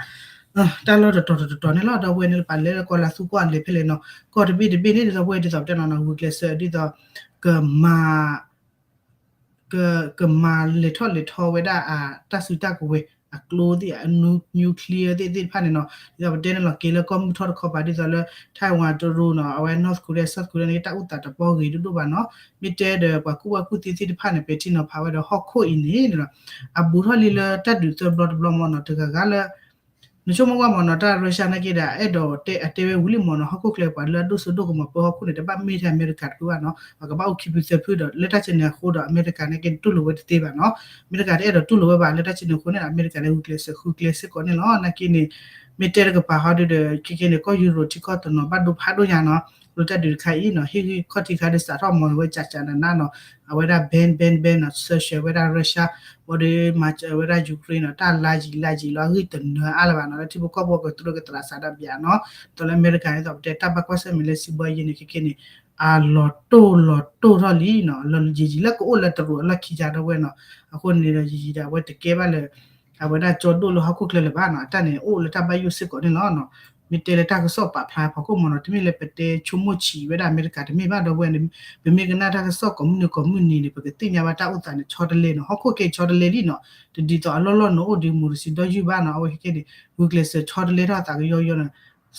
တၢ်လီၢ်တတီၤတတီၤန့ၣ်လီၤ ဒီပုၢ်ဝဲၢ်န့ၣ် ပှၤလဲၤလၢကီၢ်လၢသူကီၢ်လဲၤဖဲလဲၣ်နီၤ ကီၢ်တဘ့ၣ်တဘ့ၣ်န့ၣ် ဒီပုၢ်ဝဲၢ်ဒ်သိးပတဲနီၤ ဂုာ်ကျဲးစၢးဒ်သိး ကမၤ က ကမၤလဲၤထီၣ်လဲၤထီဝဲဒၣ်အတၢ်စုတၢ်ကဝဲၤ အကျိသ့ၣ် အ nuclear သ့ၣ်သ့ၣ်တဖၣ်န့ၣ်နီၤ ဒ်သိးပတဲန့ၣ်လီၤ က့ၤလၢကီၢ်မုၢ်ထီၣ်တခီပၤ ဒ်သိးလၢ Taiwan တရူးနီၤ အဝဲ North Korea South Korea န့ၣ် တၢ်အိၣ်သးတပီဂ့ၤဒိၣ်ဒိၣ်ဘၣ်နီၤ မ့ၢ်တဲဒီးပှၤကူၣ်ဘၣ်ကူၣ်သ့သ့ၣ်တဖၣ်န့ၣ် ပဲာ်ထံနီၤဖးဝဲဒီးဟီၣ်ခိၣ်အံၤန့ၣ် အဘူးထီၣ်လံလၢတၢ်ဒုးသၢဘျီတဘျီမ့ၢ်နီၤ တဂၤဂၤလၢ နဆိကမိၣ်ကွၢ်မ့ၢ်နီၤ တၢ် Russia နာ်က့ဒီး အဲၣ်ဒိးတဲအတဲဝဲဝံၤလံမ့ၢ်နီၤ ဟီၣ်ခိၣ်ချၢပှၤလၢအဒိၣ်စိဒိၣ်ကမီၤပၢဟီၣ်ခိၣ်န့ၣ် တဘၣ်မ့ၢ်ထဲအမဲရကၤတဖုဘၣ်နီၤ အကဘၣ်အိၣ်ခံဖုသၢဖုဒီး လၢတၢ်စံးန့ၣ်အဃိဒီး အမဲရကၤနာ်က့တူၢ်လိာ်ဝဲတသ့ဘၣ်နီၤ အမဲရကၤတအဲၣ်ဒိးတူၢ်လိာ်ဝဲဘၣ် လၢတၢ်စံးန့ၣ်အဃိန့ၣ်ဒီး အမဲရကၤန့ၣ် ဂုာ်ကျဲးစၢးဃုကျဲစ့ၢ်ကီးန့ၣ်လီၤ နာ်က့န့ၣ် မ့ၢ်တဲတကပၤဟီဒုဒီး ခဲကဲန့ၣ် ကီၢ်ယူရိၤထံကီၢ်တနီၤဘၣ်ဒိဖးဒိၣ်ညါနီၤ လၢတၢ်ဒုးတခါအံၤနီၤ ဟ့ၣ်ဂံၢ်ခီၣ်ထံးခါဒီး စးထီၣ်မီၤဝဲကးကးနးနးနီၤ အဝဲဒၣ် ban ban ban နီၤ sanction ဝဲဒၣ် Russia ဘၣ်ဒီး မၤစၢၤဝဲဒၣ် Ukraine နီၤ တၢ်လါယံာ်လါယံာ်လီၤ အဂံၢ်တနၢၤအါလၢၤဘၣ်နီၤ လၢထံဖိကီၢ်ဖိကတြိကတြးစးဒၣ်ဘၣ်နီၤ ဒီးလၢအမဲရကၤန့ၣ်ဒီး ပတဲတၢ်ဘၣ်ကွၢ်ဆၢၣ်မဲာ်လၢစံးဘှီယဲန့ၣ် ခဲကဲန့ၣ် အလီၤတိၢ်လီၤတိၢ်ထီၣ်လံနီၤ လီၤယံာ်ယံာ်လၢကအိၣ်လၢတရူးအလီၢ်ခံယါဒီပုၢ်ဝဲၢ်နီၤ အဃိန့ၣ်ဒီး ယံာ်ယံာ်ဒီး အဝဲတကဲဘၣ်လၢ အဝဲဒၣ်ကၠီဒိၣ်လၢဟီၣ်ခိၣ်ချၢလၢၤဘၣ်နီၤ အတၢ်န့ၣ် အိၣ်လၢတၢ်ဘၣ်ယိၣ်စ့ၢ်ကီးန့ၣ်လီၤနီၤ မ့ၢ်တဲလၢတၢ်ကစီၣ်ပာ်ဖျါဖီခိၣ်မ့ၢ်နီၤ တမ့ၢ်လၢပတဲဆိကမိၣ်ဆံးဝဲဒၣ်အမဲရကၤတမ့ၢ်ဘၣ်ဒီပုၢ်ဝဲၢ်န့ၣ် ပမ့ၢ်ကနၣ်တၢ်ကစီၣ်ကိးမုၢ်နံၤကိးမုၢ်နံၤန့ၣ် ပကသ့ၣ်ညါဘၣ်တၢ်အိၣ်သးန့ၣ် ဆီတလဲနီၤ ဟီၣ်ခိၣ်ကဲဆီတလဲလံနီၤ တဒ်သိးအလီၢ်လီၢ်န့ၣ်အိၣ်ဒီး democracy ဒီးယုၢ်ဘၣ်နီၤ အဝဲခဲကဲန့ၣ် ဂုာ်ကျဲးစၢးဆီတလဲထီၣ်အသးကယီယီနီၤ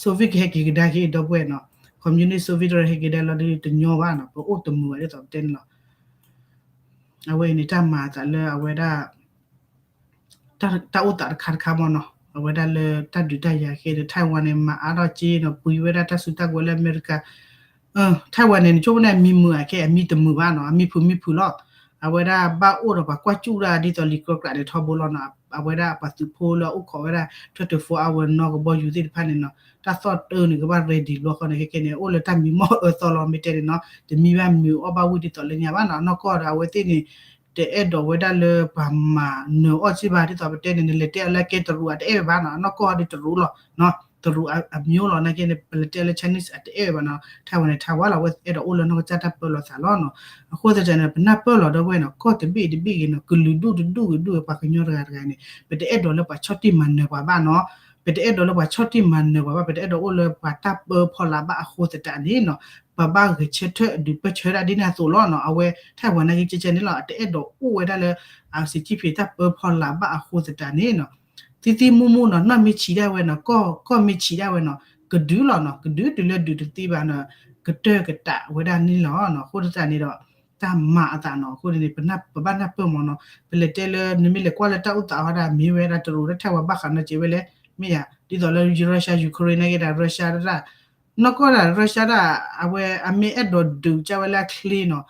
Soviet ကဟဲက့ၤကဒါက့ၤ ဒီပုၢ်ဝဲၢ်နီၤ communist Soviet ဟဲက့ၤကဒါလီၤဒီးတညီဘၣ်နီၤ ပအိၣ်တမုာ်ဘၣ်ဒ်သိးပတဲန့ၣ်လီၤ အဝဲအံၤန့ၣ်တၢ်မၤအသးလၢအဝဲဒၣ် တၢ်အိၣ်သးတခါတခါမ့ၢ်နီၤ, အဝဲဒၣ်လၢတၢ်ဒုးတၢ်ယၤခဲဒီး Taiwan န့ၣ် မၤအါထီၣ်က့နီၤ, ပှ့ၤဝဲဒၣ်တၢ်စုတၢ်ကဝဲၤလၢအမဲရကၤ Taiwan န့ၣ် နဆိကမိၣ်န့ၣ် အမံၤမုာ်အခဲ အမံၤတမုာ်ဘၣ်နီၤ, အမံၤဖုးမံၤဖုးလီၤ. အဝဲဒၣ်ဘၣ်အိၣ်ဒီးပှၤကွၢ်စူၣ်ဒၣ်ဒ်သိးလံာ်ကြၢကြးန့ၣ်ထီဘိလီၤနီၤ. အဝဲဒၣ်ပှၤသုးဖိလၢအအိၣ်ခိးဝဲဒၣ် ထွဲတုၤဖိအဝဲနီၢ်ကဘီယူၤသ့ၣ်တဖၣ်န့ၣ်နီၤ, တၢ်သီၣ်တၢ်န့ၣ် ကဘၣ် ready ဘျီဃီန့ၣ် ခဲကဲန့ၣ် အိၣ်လၢတၢ်မံမီၢ်အၢသီလီၤ မ့ၢ်တဲန့ၣ်နီၤ, တမံဘၣ်မုာ်အီၣ်ဘၣ်ဝံၣ်ဒ်သိးလၢညါဘၣ်နီၤ. အနီၢ်ကီၢ်ဒီးအဝဲသ့ၣ်န့ၣ် တအဲၣ်ဒိးဝဲဒၣ်လၢပှၤမၤနၢၤအီၣ်စ့ၢ်ဘၣ် ဒ်သိးပတဲန့ၣ် နလဲၤတဲအီၤလၢကဲတရူး အတအဲၣ်ဝဲဘၣ်နီၤ, အနီၢ်ကီၢ်ဒီးတရူးလီၤ, တရူးအမျိုးလီၤ နာ်က့န့ၣ် ပလဲၤတဲအီၤလၢ Chinese အတအဲၣ်ဝဲဘၣ်နီၤ, Taiwan န့ၣ် Taiwan လီၤ, အဝဲအဲၣ်ဒိးအိၣ်လၢနီၢ်ကစၢ်တၢ်ပၢလီၤသးလီၤနီၤ. အဃိသတးန့ၣ် ပနၢ်ပၢၢ်လီၤဒီပုၢ်ဝဲၢ်နီၤ, ကီၢ်တဘ့ၣ်တဘ့ၣ်ဂ့ၤနီၤ, ကလုာ်ဒူၣ်တဒူၣ်ဂ့ၤဒူၣ်ဂ့ၤ ပှၤကညီတဂၤတဂၤန့ၣ် ပတအဲၣ်ဒိးလၢပှၤဆီၣ်တံၢ်မၤနၢၤပှၤဘၣ်နီၤ, ပတအဲၣ်ဒိးလၢပှၤဆီၣ်တံၢ်မၤနၢၤပှၤဘၣ်, ပတအဲၣ်ဒိးအိၣ်လၢပှၤတၢ်ပၢဖီလာ်ဘၣ်အဃိသတးန့ၣ်နီၤ, ပဘၣ်ဂဲၤဆၢထၢၣ်အဒုးပၢၢ်ဆၢဒၣ်ဒ်န့ၣ်အသိးလီၤနီၤ. အဝဲ Taiwan နာ်က့ကဲကဲန့ၣ်လီၤ, အတအဲၣ်ဒိးအိၣ်ဝဲဒၣ်လၢ အ Xi Jinping တၢ်ပၢဖီလာ်ဘၣ်အဃိသတးန့ၣ်နီၤ, သံသံမူမူနီၤ, နီၢ်မ့ၢ်ဆံးဒၣ်ဝဲနီၤ, ကီၢ်မ့ၢ်ဆံးဒၣ်ဝဲနီၤ, ကဒုးလီၤနီၤ, ကဒုးတုၤလၢဒုးတသံဘၣ်နီၤ, ကတၢၢ်ကတးဝဲဒၣ်န့ၣ်လီၤနီၤ. အဃိသတးန့ၣ်ဒီး တၢ်မၤအသးနီၤ, အဃိန့ၣ် ပဘၣ်နၢ်ပၢၢ်မ့ၢ်နီၤ, ပလဲၤတဲလၢ နမ့ၢ်လဲၤကွၢ်လၢတၢ်အိၣ်သးအီၤဒၣ် မ့ၢ်ဝဲဒၣ်တရူးလၢ Taiwan ဘၣ်ဃးနီၤကဲးဝဲလဲၣ်, မ့ၢ်ယၤ ဒ်သိးလၢ Russia Ukraine နာ်က့ဒၣ် Russia ဒၣ် နီၢ်ကီၢ်ဒၣ် Russia ဒၣ် အဝဲအမ့ၢ်အဲၣ်ဒိးဒုးကၢ်ဝဲလၢအချ့နီၤ,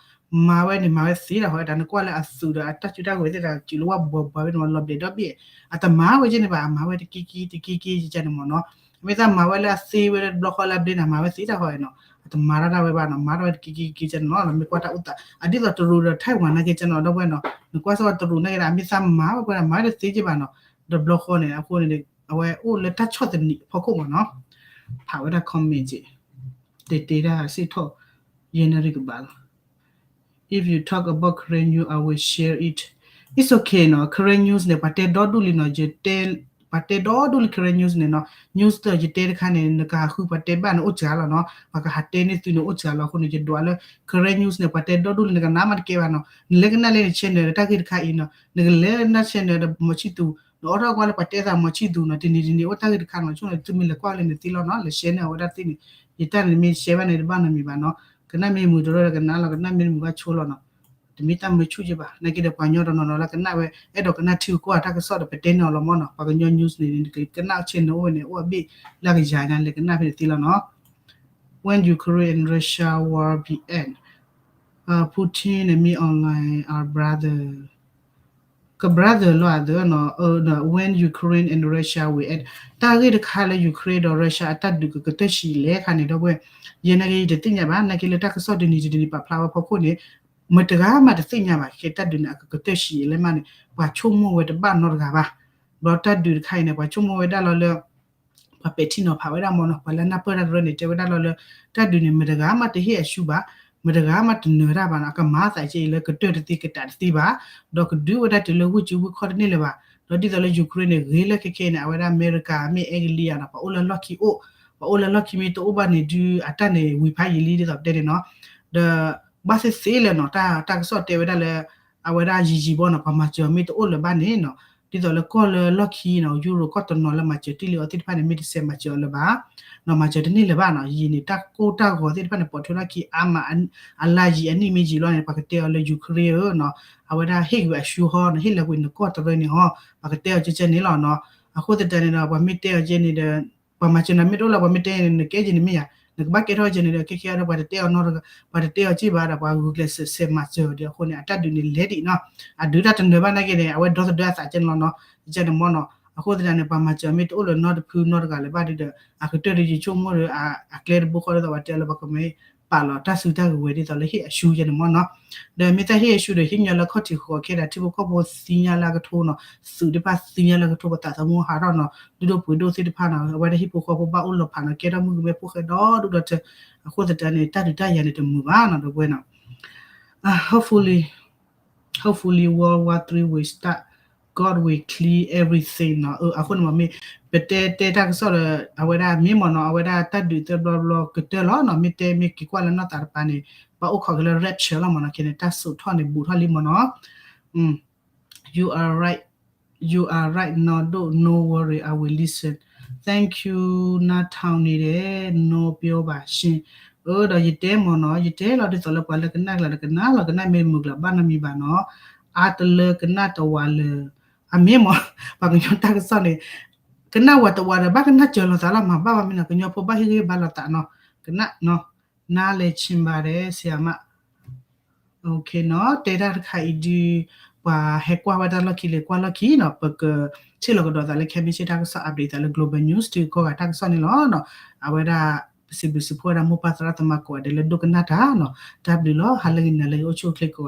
မၤဝဲန့ၣ် မၤဝဲသ့ဒၣ်ဃီ, တၢ်နကွၢ်လၢအသုးဒီးအတၢ်စုတၢ်ကဝဲၤသ့ၣ်တဖၣ် စုးလၢဝၣ်ဘှီဘှီဝဲန့ၣ် လီၤဘျဲးဒီဘ့ၣ်, အတမၤဝဲကဲန့ၣ်ဘၣ်, အမၤဝဲတက့က့တက့က့ကဲန့ၣ်မ့ၢ်နီၤ, အမ့ၢ်သးမၤဝဲလၢအသ့ဝဲတဘျီဃီလၢအဘျ့န့ၣ် မၤဝဲသ့ဒၣ်ဃီနီၤ, အတမၤတၢ်ဒၣ်ဝဲဘၣ်နီၤ, မၤထီၣ်ဝဲတက့က့က့ကဲန့ၣ်လီၤ, မ့ၢ်ကွၢ်တၢ်အိၣ်သး အဒ်သိးတရူးဒီး Taiwan နာ်က့ကဲန့ၣ်လီၤ, ဒီပုၢ်ဝဲၢ်နီၤ, နကွၢ်စ့ၢ်ကီးတရူးနာ်က့ဒၣ် အမ့ၢ်သးမၤဝဲပှဲၤဒၣ် မၤဝဲတသ့က့ဘၣ်နီၤ, ဒီးဘျီဃီန့ၣ် အဃိန့ၣ် အဝဲအိၣ်လၢတၢ်ဆီၣ်သနံးအဖီခိၣ်မ့ၢ်နီၤ, ဖးဝဲဒၣ် comment က့ၤ, တဲတဲဒၣ်စ့ၢ်ထီၣ်, ယဲၢ်နၣ်ရံၣ်ကဘၣ်လီၤ. If you talk about Karen news, I will share it. It's okay နီၤ, Karen news န့ၣ် ပှၤတဲဒီဒူၣ်လံနီၤ, ယတဲ, ပှၤတဲဒီဒူၣ်လံ Karen news န့ၣ်နီၤ, news တယတဲတခါန့ၣ် နကဟးဃုပှၤတဲဘၣ်န့ၣ်အိၣ်စှၤလီၤနီၤ, ပှၤကဟးတဲန့ၢ်သုန့ၣ်အိၣ်စှၤလီၤ, အဃိန့ၣ် ယဒွးလၢ Karen news န့ၣ် ပှၤတဲဒီဒူၣ်လံ နကနၣ်မးတကဲဘၣ်နီၤ, နလဲၤကနၣ်လၢန channel တၢ်ဂ့ၢ်တခါအံၤနီၤ, နကလဲၤန channel ဒီးမီၤဆံၣ်သူ, နအိးထီၣ်ကွၢ်လၢပှၤတဲသးမီၤဆံၣ်သူနီၤ, တနံၤတနံၤအိၣ်တၢ်ဂ့ၢ်တခါနီၤ, ဆိန့ၣ် သုမ့ၢ်လဲၤကွၢ်လၢန့ၣ်သ့လီၤနီၤ, လဲၤ share န့ၢ်အဝဲဒၣ်သ့ၣ်န့ၣ်, ယတၢ်န့ၣ်မ့ၢ် share ဘၣ်န့ၣ် တဘၣ်နီတမံၤဘၣ်နီၤ, ကနၣ်မ့ၢ်မုာ်တရၢဒီးကနၣ်လီၤ, ကနၣ်မ့ၢ်တမုာ်ဘၣ်ဆိလီၤနီၤ, တမ့ၢ်တၢ်မုာ်ဆူၣ်က့ဘၣ်, နာ်က့ဒီးပှၤကညီတနီၤနီၤလၢကနၣ်ဝဲ အဲၣ်ဒိးကနၣ်ထံကီၢ်အတၢ်ကစီၣ်ဒီး ပတဲန့ၢ်အီၤလီၤမ့ၢ်နီၤ, ပှၤကညီ news န့ၣ် ကနၣ် channel အိၣ်ဝဲန့ၣ် အိၣ်အဘ့ၣ်လၢကယၤညါ လဲၤကနၣ်ဖဲန့ၣ်သ့လီၤနီၤ. When Ukraine and Russia war be end, Putin and me online are brother, က brother လီၤအသးနီၤ, when Ukraine and Russia will end, တၢ်ဂ့ၢ်တခါလၢ Ukraine ဒီး Russia အတၢ်ဒုးကကတၢၢ်ဆံးလဲၣ်ခါန့ၣ် ဒီပုၢ်ဝဲၢ်, ယဲနာ်က့ယတသ့ၣ်ညါဘၣ်, နာ်က့လၢတၢ်ကစီၣ်တနံၤတနံၤပာ်ဖျါဝဲဖီခိၣ်န့ၣ် မတဂၤမးတသ့ၣ်ညါဘၣ်, ခဲတၢ်ဒုးန့ၣ် အကကတၢၢ်ဆံးလဲၣ်မးန့ၣ် ပှၤဆိကမိၣ်ဝဲတဘၣ်နီတဂၤဘၣ်. ဘျီတၢ်ဒုးတခါအံၤန့ၣ် ပှၤဆိကမိၣ်ဝဲဒၣ်လီၤလၢ ပှၤပဲာ်ထံနီၤဖးဝဲဒၣ်မ့ၢ်နီၤ, ပှၤလၢနၢ်ပၢၢ်တၢ်တရၢန့ၣ် တဲဝဲဒၣ်လီၤလၢ တၢ်ဒုးန့ၣ် မတဂၤမးတဟ့ၣ်အဆူဘၣ်, မတဂၤမးတနၢၤတၢ်ဘၣ်နီၤ, အကမၤသးက့အံၤလၢကတၢၢ်တသ့ကတးတသ့ဘၣ်, ဒီးကဒုးဝဲဒၣ်တုၤလၢဝ့ၢ်စုဝ့ၢ်ခီၣ်တန့ၢ်လၢၤဘၣ်. ဒီးဒ်သိးလၢ Ukraine န့ၣ် ဂ့ၤလၢခဲခဲအံၤန့ၣ် အဝဲဒၣ်အမဲရကၤမ့ၢ်အဲကလံးယၤနီၤ, ပှၤအိၣ်လၢလီၢ်ခံအိၣ်, ပှၤအိၣ်လၢလီၢ်ခံမ့ၢ်တအိၣ်ဘၣ်န့ၣ်ဒုး အတၢ်န့ၣ်ဝံၤဖးယံာ်လံ ဒ်သိးပတဲန့ၣ်နီၤ. ဒီး ဘၣ်သ့ၣ်သ့ၣ်လၢၤနီၤ, တၢ်ကစီၣ်တဲဝဲဒၣ်လၢ အဝဲဒၣ်ယံာ်ယံာ်ဘီနီၤ, ပှၤမၤစၢၤအီၤမ့ၢ်တအိၣ်လၢၤဘၣ်န့ၣ်နီၤ, ဒ်သိးလၢကီၢ်လၢလီၢ်ခံနီၤ, Europe ကီၢ်တနီၤလၢမၤစၢၤတ့ၢ်လံအီၤသ့ၣ်တဖၣ်န့ၣ် မ့ၢ်တစဲးမၤစၢၤအီၤလၢၤဘၣ်, နီၤ မၤစၢၤတန့ၢ်လၢၤဘၣ်နီၤ. ယံာ်န့ၣ် တၢ်ကိၢ်တၢ်ဂီၤသ့ၣ်တဖၣ်န့ၣ် ပိာ်ထွဲလီၢ်ခံအါမး, အလါယံာ်အနံၣ်မ့ၢ်ယံာ်လီၤန့ၣ် ပှၤကတဲအီၤလၢ Ukraine ဧၢနီၤ, အဝဲဒၣ်ဟ့ၣ်ကွံာ်အဆူဟီနီၤ, ဟ့ၣ်လီၤကွံာ်နကီၢ်တရၢန့ၣ်ဟီ, ပှၤကတဲအီၤကဲကဲန့ၣ်လီၤနီၤ. အဃိသတးန့ၣ်ဒီး ပှၤမ့ၢ်တဲအီၤကဲန့ၣ်ဒီး ပှၤမၤစၢၤနၤမ့ၢ်တအိၣ်လၢၤ ပှၤမ့ၢ်တဲန့ၣ် နကဲကဲန့ၣ်မ့ၢ်ယၤ, နကဘၣ်ကဲထီၣ်ကဲန့ၣ်ဒီး ခဲခဲအံၤဒီး ပှၤတတဲအီၤနီတဂၤ, ပှၤတတဲအီၤက့ၢ်ဘၣ်ဒီး ပှၤဂုာ်ကျဲးစဲးမၤစၢၤအီၤဒီး အဃိန့ၣ် အတၢ်ဒုးန့ၣ်လဲၤဒံးနီၤ, အဒုးတၢ်တနၢၤဘၣ်နာ်က့န့ၣ် အဝဲဒီသဒၢအသးကဲန့ၣ်လီၤနီၤ, ကဲန့ၣ်မ့ၢ်နီၤ. အဃိသတးန့ၣ် ပှၤမၤစၢၤမ့ၢ်တအိၣ်လၢၤနီတဖုနီတဂၤလၢၤဘၣ်ဒီး အကတၢၢ်ဒီးယဆိကမိၣ်ဒီး အကျဲတဘိဃီဒ်သိးပှၤတဲလၢ ပှၤကမ့ၢ်ပာ်လီၤတၢ်စုတၢ်ကဝဲၤဒ်သိးလၢဟ့ၣ်အဆူယဲန့ၣ်မ့ၢ်နီၤ. ဒီးမ့ၢ်တၢ်ဟ့ၣ်အဆူဒီး ဟ့ၣ်ညီလၢခီၣ်ထံးဃီၤခဲဒၣ် ထံဖိကီၢ်ဖိသ့ၣ်ညါလၢအကထိနီၤ, သုးတဖၣ်သ့ၣ်ညါလၢအကထိ ပသးသမူဟးထီၣ်နီၤ, ဒုၣ်ဒိၣ်ပှ့ၤဒိၣ်သ့ၣ်တဖၣ်နီၤ, အဝဲဒၣ်ဟံၣ်ဖိဃီဖိဘၣ်အိၣ်လီၤဖးနီၤ, ကဲထီၣ်မုၢ်ကမဲဖိဃဲဒီဒူၣ်ဒီထၢ, အဃိသတးန့ၣ် တၢ်ဒုးတၢ်ယၤန့ၣ်တမုာ်ဘၣ်နီၤ ဒီပုၢ်ဝဲၢ်နီၤ. Hopefully, hopefully World War Three will start. God will clear everything နီၤ. အဃိန့ၣ်မ့ၢ် ပတဲတဲတၢ်ကစီၣ်ဒီး အဝဲဒၣ်မ့ၢ်မ့ၢ်နီၤ, အဝဲဒၣ်တၢ်ဒုးသၢဘျီဘျီကတၢၢ်လီၤနီၤ, မ့ၢ်တဲမ့ၢ်က့ၤကွၢ်လၢနီၢ်သးတပၤန့ၣ် ဘၣ်အိၣ်ခိးက့ၤလၢ rapture လီၤမ့ၢ်နီၤ, ခဲန့ၣ် တၢ်စိာ်ထီၣ်န့ၣ် ဘူးထီၣ်လံမ့ၢ်နီၤ. You are right, you are right နီၢ်ဒိၣ် no worry, I will listen. Thank you နၢ်ထီၣ်န့ၣ်ဒီး နီၢ်ပျီဘၣ်ရှ့, အၢ ဒီးယတဲမ့ၢ်နီၤ, ယတဲလီၤဒ်သိးလၢပှၤလၢကနၣ်ကျါဒီးကနၣ်လီၤ, ကနၣ်မ့ၢ်တမုာ်ကျါဘၣ်နီတမံၤဘၣ်နီၤ, အါတလၢကနၣ်တဝးလၢာ် အမ့ၢ်မ့ၢ် ပှၤကညီတၢ်ကစီၣ်န့ၣ် ကနၣ်ဝဲတဝးဒီး ဘၣ်ကနၣ်စၢၤလိာ်သးလီၤမး ဘၣ်ဝဲမ့ၢ်နီၤ ကညီဖိဘၣ်ဟ့ၣ်ဂံၢ်ဟ့ၣ်ဘါလိာ်သးနီၤ ကနၣ်နီၤ နါလဲၤဆ့ဘၣ်ဒဲး ဆံးအမး နီၤ တဲဒၣ်တခါအံၤဒုး ပှၤဟဲကွၢ်ဝဲဒၣ်လီၢ်ခံလဲၤကွၢ်လီၢ်ခံနီၤ ပကထံၣ်လိာ်ကဒီးသးလၢ ခဲမုၢ်ဆ့ၣ်တၢ်ကစီၣ် update သးလၢ Global News တုၤခီဂာ်တၢ်ကစီၣ်န့ၣ်လီၤနီၤ အဝဲဒၣ် ပစံးဘျုးစံးဖှိၣ်ဝဲဒၣ်မိၢ်ပၢ်သရၣ်သမါကိးဂၤဒဲးလၢဒိကနၣ်တၢ်နီၤ တၢ်ဘျုးလီၤ ဟါလၢဂ့ၤနၤလၢဂ့ၤ အိၣ်ဆူၣ်အိၣ်ချ့ကိးဂၤ